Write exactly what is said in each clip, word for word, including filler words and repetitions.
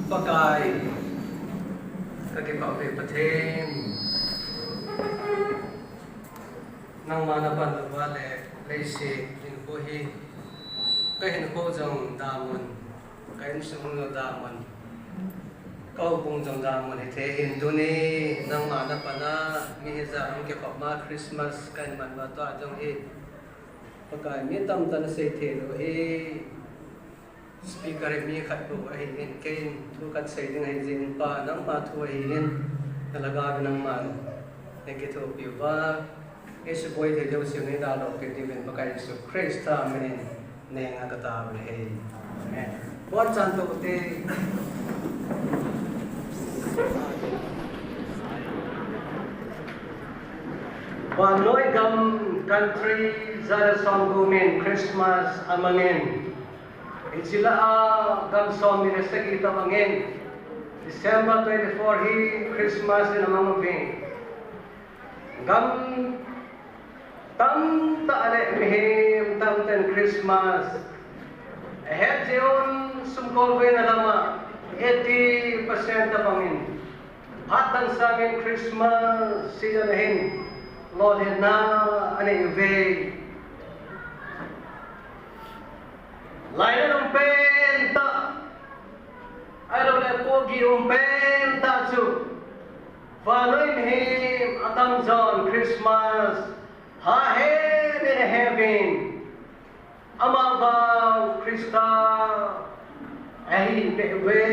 Pakai, ka kipah ve Pathen, nangma na pan uva le leiset hinkho hi, ka hinkho jong damun, ka insung jong damun, ka houbung jong damun hithei hin tuni, nangma na pan a, mi hijat hung kikhop ma Christmas ka hin man uva tua jong hi, Pakai, mi tamtah in asei thei lou hi. Speaker hi mi khat bou ahin, keiin thu khat sei ding ahi jeh in Pa, nangma thu ahin, na lhagao in nangman nei kithopi uva, ei suboi thei jouse nei dalhah peh diuvin Pakai Jesu Christa minin nei ngah ka taove. Amen. Bonchan toh ute. Vannoi gam country ja le som gup in Christmas amang in. Hiche lah a gam somni le sagi tobang in December twenty-four hi Christmas in amang uve. Gam tamtah le mihem tamtah in Christmas ahet jeh un sumkolveina lam a eighty percent tobang in phat dang sangin Christmas season ahin lolhinna anei uve. Lainat um pentah, ahilouleh pohgih um pentah chu vannoi mihem atamjon Christmas ha hen in ahe uvin. Amavang Christa ahin peh uve.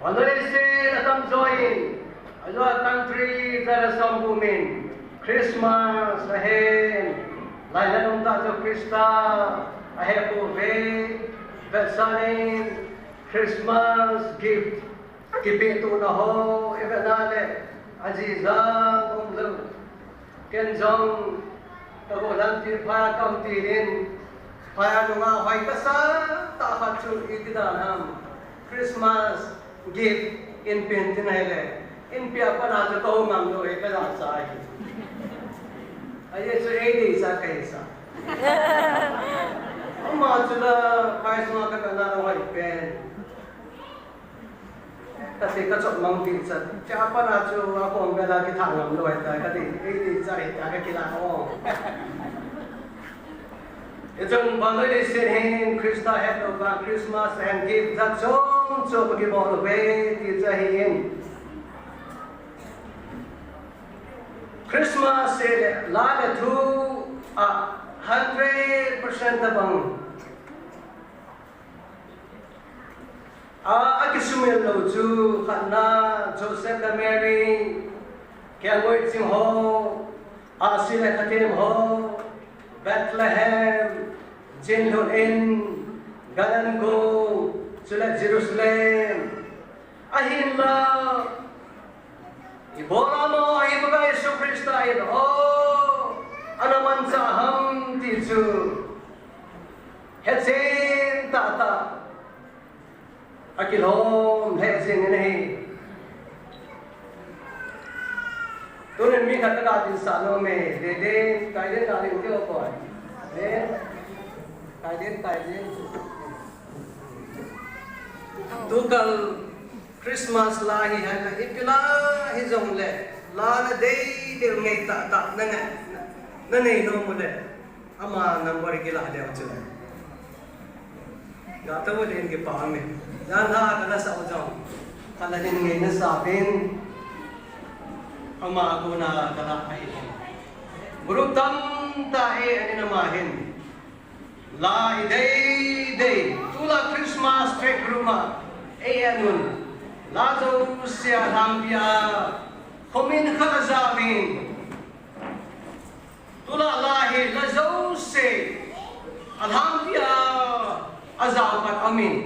Vannoi leiset atamjo in, ajo a country ja le som gup in Christmas ahen, lainat um tah chu Christa ahe pouve. Vetsahnan Christmas gift kipeh tona ho ivet na le, ajijang umlou. Ken jong ka gollhang pi phaiya kaum tin in, phaiya nunga hoi kasah tah khat chu iti dan ham, Christmas gift in pen tin ahile, inpi a pat a chu kahou ngam lou hi kajahcha ahi. Ajeh chu eidei cha kahisah. Ama chu la phai sunga kavetna la hoi pen. Kati kachop mang ding cha. Cha pa na chu akom bela kithang ngam lou ahitai, kati, eiti cha hita kakilah o. Hichun vannoi leiset hin Christa hetlou vang Christmas ahin gift jat chom chom akibol uve ti chu ahin. Christmas le la le thu a hundred percent tabang a, akisumil lou chu khatna, Joseph le Mary, kelngoi ching ho, ahsi le khathem ho, Bethlehem, jinlhun in, gan an gung, chule Jerusalem. Ahinla, ibola mo hi Pakai Jesu Christa in, o, ana manchah ham ti chu hechen tahtah akilhom lheh jing in ahi. Tunin mi khat kagatin sah nom e, Deden, Kaiden, Kaiden, keu koi. Kaiden, Kaiden. Tukal Christmas la hi hana ipi la hijongle, la nadei dei ngei tahtah nanei, nanei nom ule. Ama number kilah leu chun. Ga tau le in kipah me. Jan ha kana sa u jong. Kana din ngai na sa pin. Ama kona kana ai. Group tamtah e ani nama hin. La idei dei. Tulai Christmas track room a. Ei anun. La jouse alhangpia. Khomin khat ajamin. Tulai la hi la jouse alhangpia ajao khat aumin.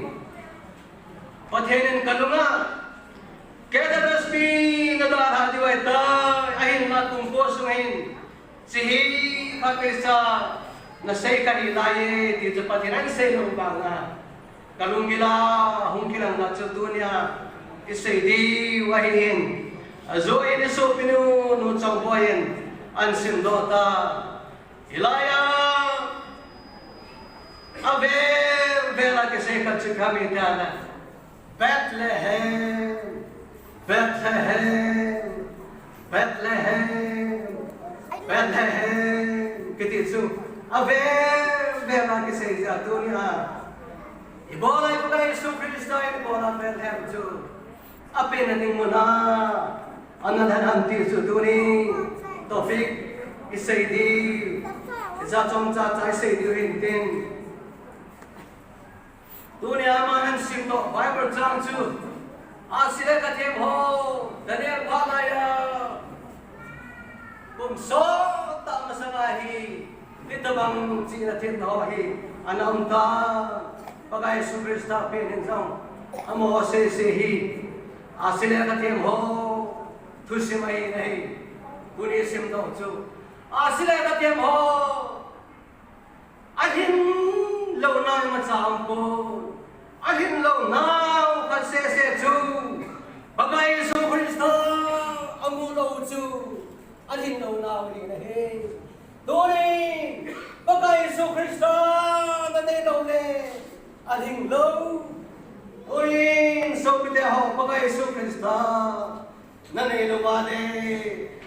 Pathen in kalunga, K W S P nadalha diu ahitai, ahinla kum ko sung hin, hiche hi phatecha nasei kahi laiye, ti chu Pathen in asei nom banga. Kalunggil a hung kilang khat chu tunia isei diu ahin, ajo in isopinu, Nu Chongboi in ahin simdoh ta. Hilai a, avel vel a kisei khat chu ipi ham itile, Bethlehem, Bethlehem, Bethlehem, Bethlehem kiti chu avel vel a kisei jeh a tunia ibola i Pakai Jesu Christa in ibola Bethlehem chu apenna ding muna ana lhen ham ti chu tuni topic isei diu, ijat chomcha cha isei diu hintin. Tunia ama hin simdoh Bible chang chu, ahsi le khathem ho, Daniel phat laiya kum sot tah masanga hi hitobang chihna themna ho hi ana um tan, Pakai Jesu Christa pen in jong amaho sese hi ahsi le khathem ho thusim ahi nahi. Tuni simdoh chu ahsi le khathem ho alhin louna imacha aumpon. Alhin lounau khat sese chu Pakai Jesu Christa amu lou chu alhin lounau ahi nahi. Tuni Pakai Jesu Christa nanei lou le alhin lou. Tuni sopite ho, Pakai Jesu Christa nanei lou vale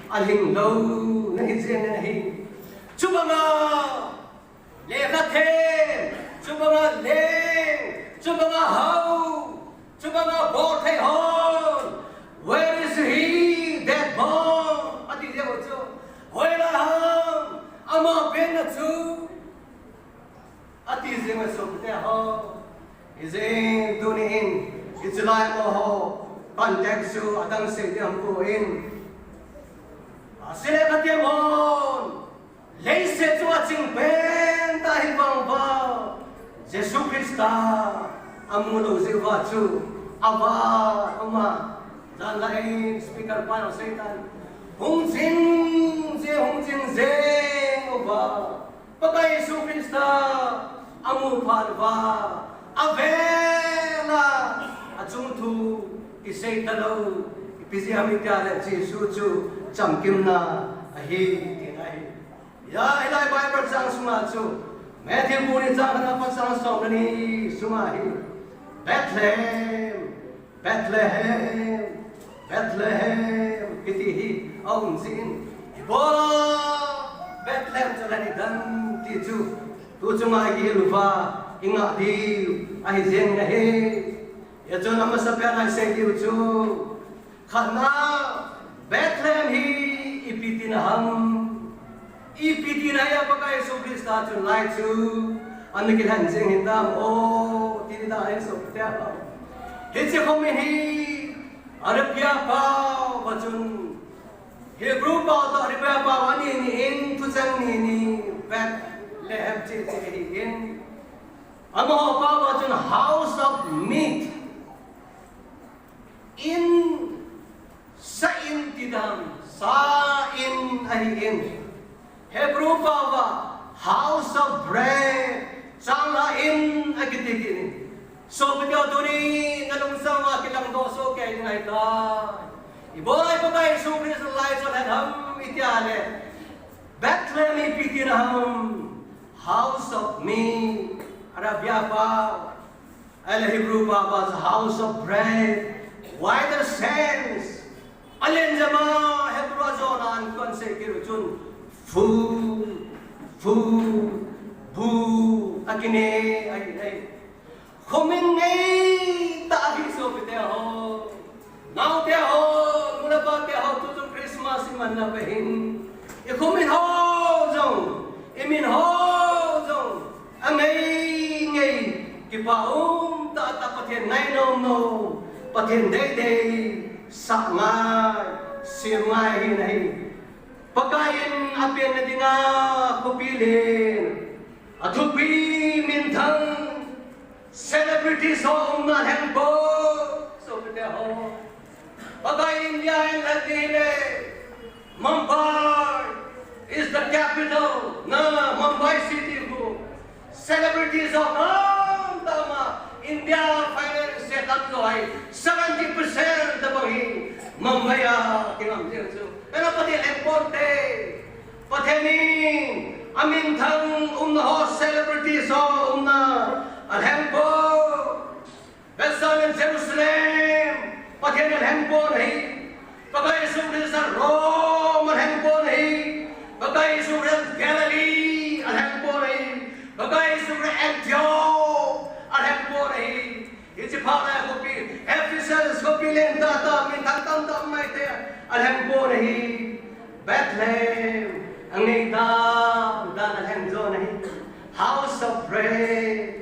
alhin lou nahi jeng nahi. Chubanga lekha them, chubanga leng, chubanga hao, chubanga bolthei hon, "Where is he that born?" ati jeh u chu, hoilai ham ama penna chu? Ati jing a sopite ho. Hijeh in tuni in, hiche lai amaho context chu adang sei ding aum poi. Ahsi le khathem hon leiset chunga chingpen tah hi vang uva Jesu Christa amu lou jeh uva chu ava ama, jan lai in speaker pan asei tan, hung jing jeng, hung jing jeng uva Pakai Jesu Christa amu phat uva, avel a achung thu kisei talou, ipi jeh ham itia le Jesu chu chamkimna ahi tina ahi. Hia, hilai Bible chang sunga chu, Matthew bung ni chang khat apat chang som le ni sunga hi, Bethlehem, Bethlehem, Bethlehem kiti hi aum jin, ibola Bethlehem chu lhen idam ti chu, tu chunga ikihil uva ingah diu ahi jeng ahi. Hijeh chun amasapen a isei diu chu, khatna, Bethlehem hi ipi tina ham? Ipi tina hi a Pakai Jesu Christa chun lai chu ana kilhen jing hitam o, ti ding ahi sopite ho. Hiche khomin hi Arabia pao va chun, Hebrew pao toh Arabia pao ani ni in, thucheng ni ni, Bethlehem che che ahi in. Amaho pao va chun house of meat. In, sa in ti dam, sa in ahi in. Hebrew pao va house of bread, chang la in akiti kit in. Sopite ho, tuni nalungsang uva kilang doh soh kei ding ahitai. Ibola i Pakai Jesu Christa lai chu lhen ham itia le, Bethlehem ipi tina ham? House of meat, Arabia pao. Ahile Hebrew pao va chu house of bread, wider sense. Alen jama Hebrew a jona an kon sei kit u chun, fu, fu, bu, akine ahi, ahi. Khomin ngei tah ahi sopite ho. Naote ho, nu le pate ho, tuchung Christmas imanna uva hin, ikhomin ho jong, imin ho jong, angei ngei, kipa um tah tah, Pathen ngai nom nom, Pathen dei dei, sah ngai, sem ngai ahi nahi. Pakai in apenna dinga khopi len, athupi minthang, celebrities ho umna lheng bou, sopite ho. Pakai India in lhati le, Mumbai is the capital, na Mumbai city khu. Celebrities ho tamtah ma India finance se tam jo ahi, seventy percent tabang hi Mumbai a kingam jing chu. Kana Pathen lheng ponte. Pathen in aminthang umna ho, celebrities ho umna alheng bou. Bethlehem, Jerusalem, Pathen alheng pon ahi. Pakai Jesu Christa Rome alheng pon ahi. Pakai Jesu Christa Galilee alheng pon ahi. Pakai Jesu Christa Antioch alheng pon ahi. Hiche phat a khopi, Ephesus khopi lentah tah, minthang tamtah um maithei a, alheng pon ahi. Bethlehem, angei dan dan alheng jon ahi. House of Bread.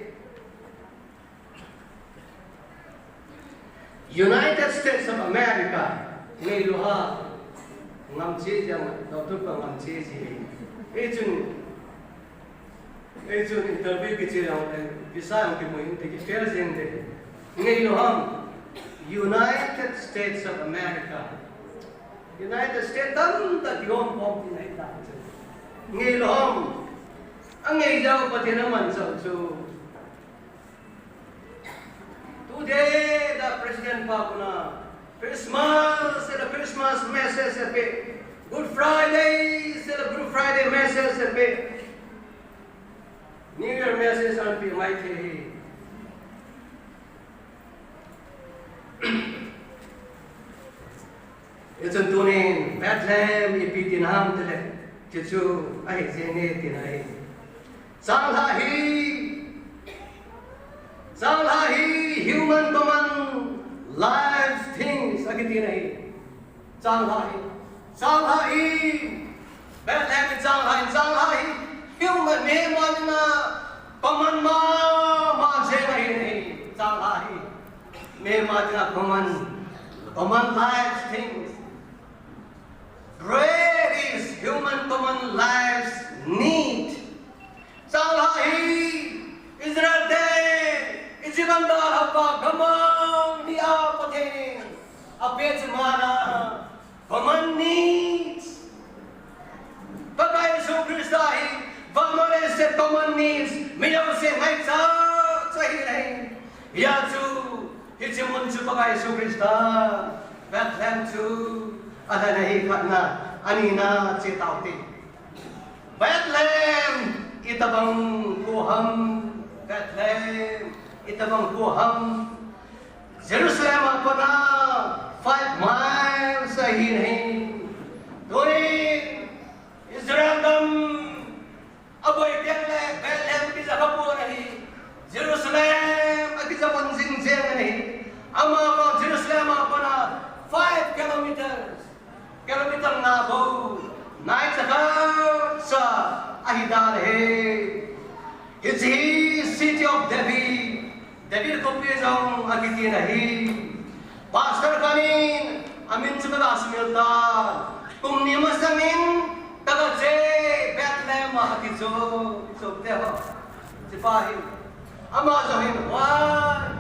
United States of America, ngeilu ham, ngam che jeng, doctor pa ngam che ji. Hichun, hichun interview kiche jong, eh, visa jong kimu inte, kifail jeng inte. Ngeilu ham, United States of America. United States tamtah kihom khom ti nai ta chu. Ngeilu ham, angei jao Pathen amanchah chu. Today, the President pa kona Christmas, the Christmas message ape. Good Friday, the Good Friday message ape. New Year message anpe maithei hi. Hichun tunin Bethlehem ipi tina ham tile, chuchu ahi jenge tina ahi. Changlhah hi, changlhah hi human common life things akitina ahi. Changlhah hi, changlhah hi, Bethlehem hi changlhah hi, changlhah hi human, mihem dinga common mama jeng ahi, changlhah hi. Mihem dinga common, common life things. Bread is human common life's need. Changlhah hi Israel te Egypt gam dalha uva gamang nia Pathen in apeh chu manna, common needs. Pakai Jesu Christa hi vannoi leiset common needs, mi jouse ngaichat chu ahi nai. Hijeh chun, hiche mun chu Pakai Jesu Christa, Bethlehem chu alhen ahi khatna, anina che tau hite. Bethlehem, itobang kho ham, Bethlehem, itobang kho ham. Jerusalem a kona five miles ahi nai. Tunin Israel gam aboi teng le Bethlehem kija kha pon ahi. Jerusalem akija man jing jeng ahi. Amavang Jerusalem a kona five kilometers, kilometer nga bou, nai chakha cha ahi dan ahi. Hiche hi City of David. David khopi jong akitina ahi. Pastor khat in amin chu kaga sumil tan. Kum ni masangin kaga che Bethlehem a ati chu, chu te ho. Hiche pa hi. Ama jong hin, "Why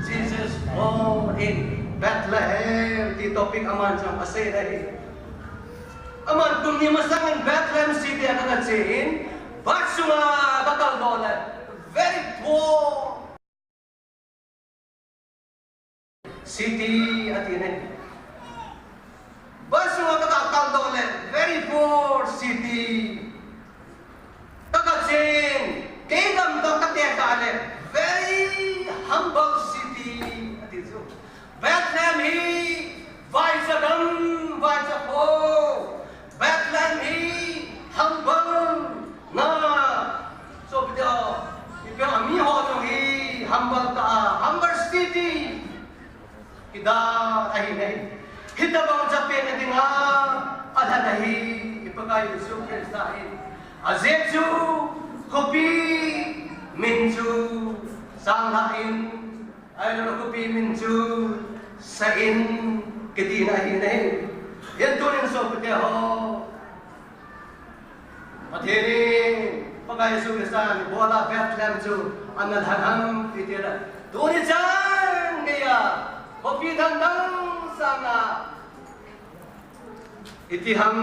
Jesus born in Bethlehem?" ti topic aman jong asei ahi. Aman kum ni masangin Bethlehem city a kaga che in, bus sunga kakal doh le, very poor city ati nai. Bus sunga kaga kal doh le, very poor city. Kaga che in, kei gam toh kate kah le, very humble city ati chu. Bethlehem hi vaicha gam, vaicha kho. Bethlehem hi humble na. Sopite ho, ipi ham, miho jong hi humble tah a, humble city. Kida ahi nai. Hitobang cha pehna dinga alhen ahi, i Pakai Jesu Christa hi. Ajeh chu khopi min chu Changlhah in, ahilouleh khopi min chu Sa-in kitina ahi nai. Hijeh chun tunin sopite ho, Pathen in, Pakai Jesu Christa in ibola Bethlehem chu ana lhen ham itile, tuni chan geiya khopi dang dang sanga iti ham,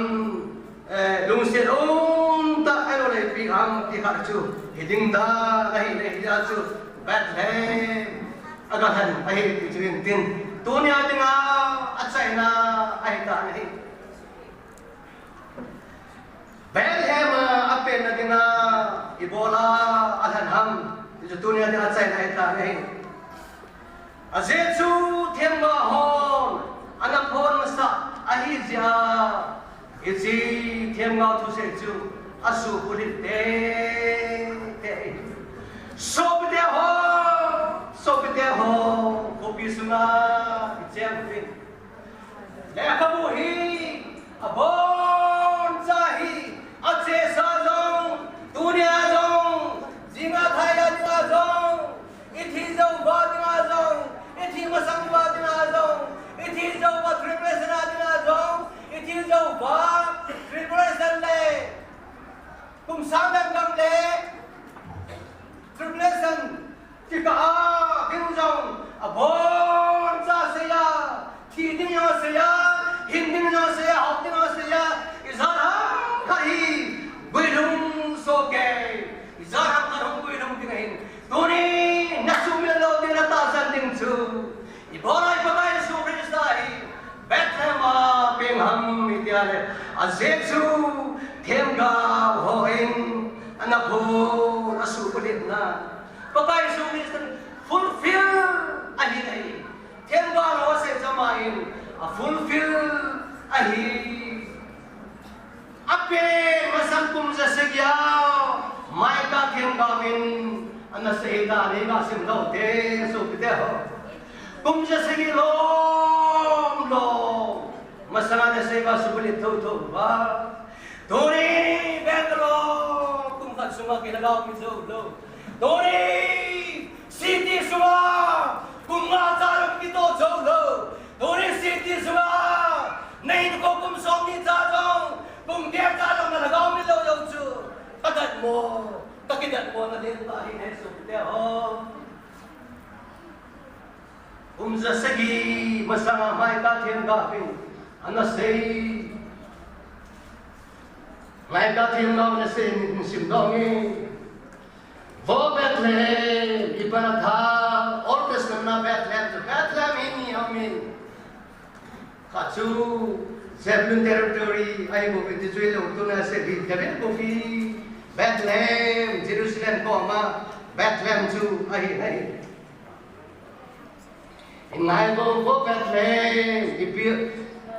eh, lungset umtah, ahilouleh ipi ham ti khat chu hiding dan ahi nai, hijeh chun Bethlehem aga lhen ahi ti chu hin tin, tunia dinga achaina ahi tan ahi. Bethlehem a apehna dinga ibola alhen ham ti chu tunia dinga achaina ahi tan ahi. Ajeh chu themgao hon ana phon masah ahi jeh a, hiche themgao thusei chu asuhbulhit teitei. Sopite ho, sopite ho, khopi sunga icheng uvin. Lekhabu hi aboncha hi, achesa jong, tunia jong, jinga thaiya dinga jong, ithi jouva dinga jong, ithi masang uva dinga jong, ithi jouva tribulation a dinga jong, ithi jouva tribulation le kum sang dang dang le tribulation kikah a ding jong aboncha seiya, thi ding jong seiya, hin ding jong seiya, hop ding jong seiya, ijat ham khat hi guilhung soh kei, ijat ham khat hung guilhung ding ahin. Tuni nasuhmil lou ding, natahsan ding chu ibola i Pakai Jesu Christa hi Bethlehem a peng ham itia le, ajeh chu themgao hon ana phon asuhbulhitna, Pakai Jesu Christa fulfill ahi ahi. Themgao ho seichama in afulfill ahi. Apen masang kum ja sagi a Micah themgao in ana sei dan hi gasim lou te, sopite ho. Kum ja sagi lom lom masanga ana sei uva, subulhit thotho uva. Tuni Bangalore kum khat sunga kilhagao mi jou lou. Tuni city sunga kum nga cha jong kitoh jou lou. Tuni city sunga nahinkho kum somni cha jong, kum get cha jong nalhagao mi lou lou chu, kadatmo, kakidatmo na lentah ahi, sopite ho. Kum ja sagi masanga Micah themgao in ana sei. Micah themgao in ana sei, hin simdoh inge. Vo Bethlehem Ephrathah, Old Testament a Bethlehem chu, Bethlehem hi mi ham in. Khat chu Zebulun territory ahi bou, ti chu hilou, tuna Zebulun territory bou hi, Bethlehem, Jerusalem koma Bethlehem chu ahi ahi. Ngai vo, vo Bethlehem, Epi-,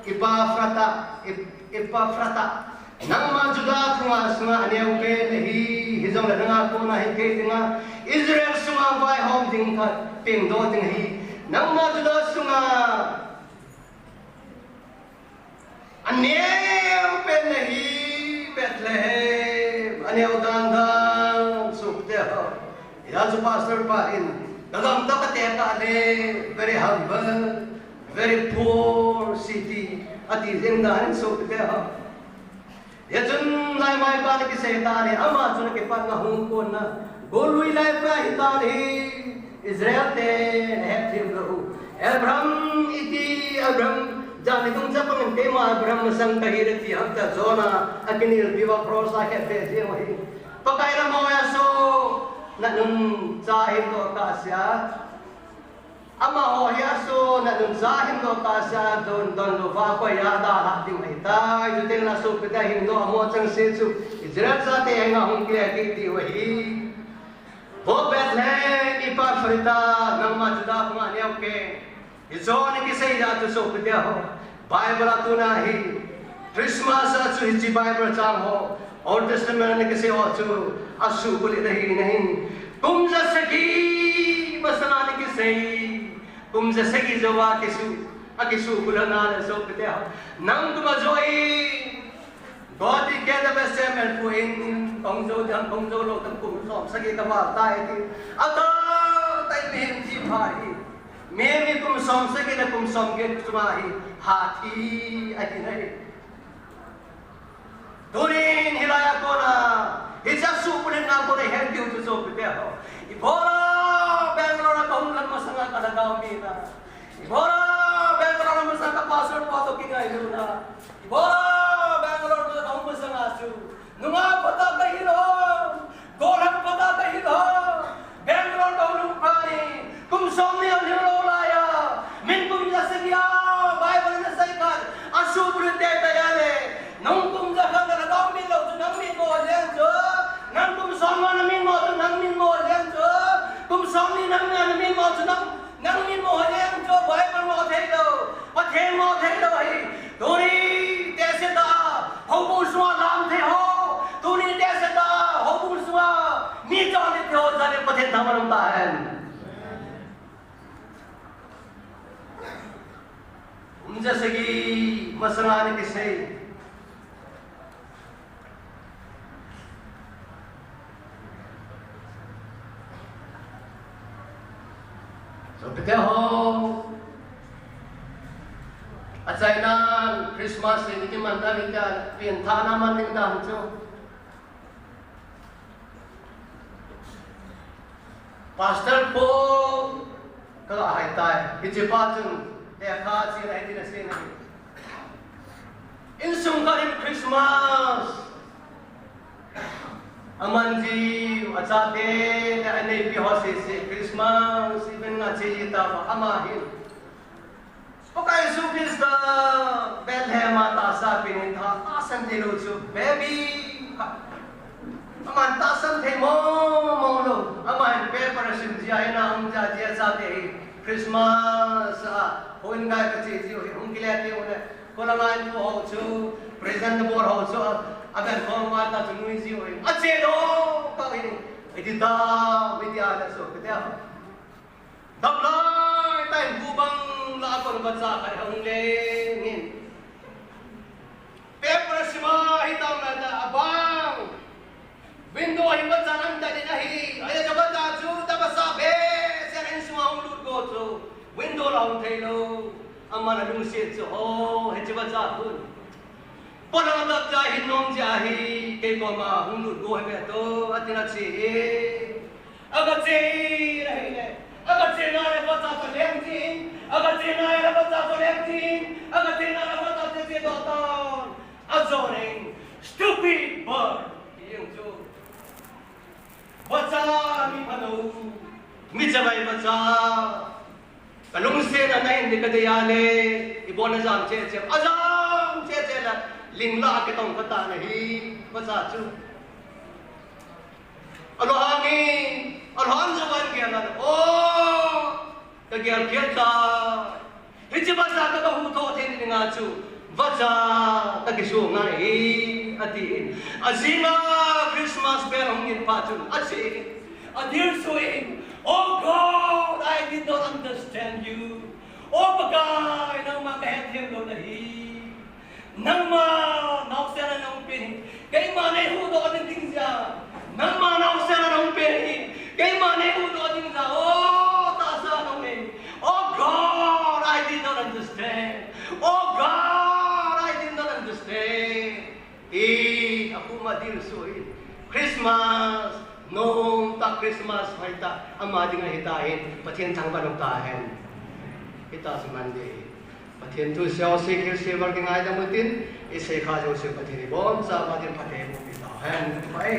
Ephrathah, Ep-, Ephrathah. Nangma Judah phunga sunga aneo pen nahi, hijongle nanga kona hi kei dinga Israel sunga vaihom ding khat pengdoh ding ahi. Nangma Judah sunga aneo pen nahi, Bethlehem, aneo dandan, sopite ho. Hia chu pastor pa in, kagam tah a kate kah le, very humble, very poor city, ati jeng dan in, sopite ho. Hia chun lai Micah in ana kisei dan hi, ama chun akipatna hung konna, golui lai pa ahi dan hi, Israel ten ahet them lou u. Abraham iti, Abraham, jani tung chapang in keima Abraham masang kahi le ti ham tia Jonah akinelpi uva cross a akhetbe jeng u ahi. Pakai lam a asoh, nanuncha himdoh kahsea. Amaho hi asoh, nanuncha himdoh kahsea, don, donlouva koi a dalhah ding ahitai. Chuteng le sopite, himdoh amo chengse chu Israel chate henga hung kile kit diu ahi. Vo Bethlehem Ephrathah, nangma Judah phunga aneo pen. Hiche ana kisei jeh chu sopite ho, Bible a tuna hi Christmas a chu hiche Bible chang ho, Old Testament a ana kisei ho chu asuhbulhit ahi nahin. Kum ja sagi masanga ana kisei, kum ja sagi jouva kisu, akisuhbulhit na le sopite ho. Nang kum a joh in Guwahati K W S M L pu in, in, kahung jou ding ham, kahung jou lou ding ham, kum som sagi kaval tai ti. Atal tah in mihem thi pha hi. Mihem hi kum som sagi le kum som get chunga hi hathi ahi nai. Tunin hilai a kona, hiche asuhbulhitna a kona ihet diu chu sopite ho. Ibola Bangalore a kahung kal masanga kalhagao mi na. Ibola Bangalore masanga ka pastor pa toh kingailutna. Ibola Bangalore masanga kahung masanga chu, nungah phatah kahi lou, gollhang phatah kahi lou. Bangalore kahung lhung phat in kum somni ahung lhing lou laiya, min kum ja sagi a Bible in asei khat asuhbulhit teitei a le, nang kum ja khat nalhagao min lou chu nang min mo jeng chu, nang kum som nga namin mo chu nang min mo jeng chu, kum somni nang, namin mo chu nang, nang min mo Jasagi masanga ni kisei. So, pite ho. Achaina Christmas ni kiman ta ni ta, pin tha na man ni ta chu. Pastor Paul, ka la hai tai. Hiche pa chun, te kha chi lai ti na se na. Insung khat in Christmas. Aman ji, achate, le anei pi ho se se Christmas, even nga che ji ta ba, ama hin. Pakai Jesu Christa Bethlehem a tahsa pin in tha, tahsan thei lou chu, baby. Aman tahsan thei mo, mo lou. Aman paper a sim jia, ina hung ja jia sa te hi. Christmas a, hung kai ka che jiu hi, hung kile te u le. Ko la ngai ko ho chu, present bol ho chu, a ben ko ma ta chu nui jiu hi. A che do, ka hi. Iti ta, iti a na so, kete a. Dap lai, tai bu bang la kon vacha khat hung le ngin. Paper sima hi tam na ta abang. Window hi vacha an ta din ahi. Aya ja vacha chu ta vasa be, se in sima hung lut go chu. Window la hung thei lou. Aman a lungset chu ho, hiche vacha khun. Polang dap ja hin nom ja hi, kei koma hung lut go hi ve to, atin a che e. Aga che e, la hi le. Aga che na le vacha to leng tin. Aga che na le vacha to leng tin. Aga che na le vacha che che to ton. A zoning, stupid bird. Yung chu. Vacha mi phalou. Mi chavai vacha. Ka lungset a na in ding ka dei a le, i bon a jam che che, a jam che che la, ling la ke tong ka ta na hi, vacha chu. A lo hang in, a lo hang ja van ge na, o, ka gel ke ta. Hiche vacha ka ba hu tho thei ni nga chu. Vacha, ta ki su ngai, ati in. A jing a Christmas bell hung in pa chun, a che in. A dil su in, "Oh God, I did not understand you." O Pakai, nangma ka hethem lou na hi. Nangma naosen a nahung pen hi. Keima nei huhdoh ding ding jia. Nangma naosen a nahung pen hi. Keima nei huhdoh ding jia. O, tahsa nahung nei. Oh God, I did not understand. Oh God, I did not understand. Ti, akuma dil su hi. Christmas, nom ta Christmas, hai ta, ama ding ahi ta hin, Pathen thangvah ta hen. Hita chu man ding. Pathen thu seo si khil si var ki ngaidam utin, i sei kha jo si Pathen i boncha Pathen phatthei boh pi ta hen. Pai.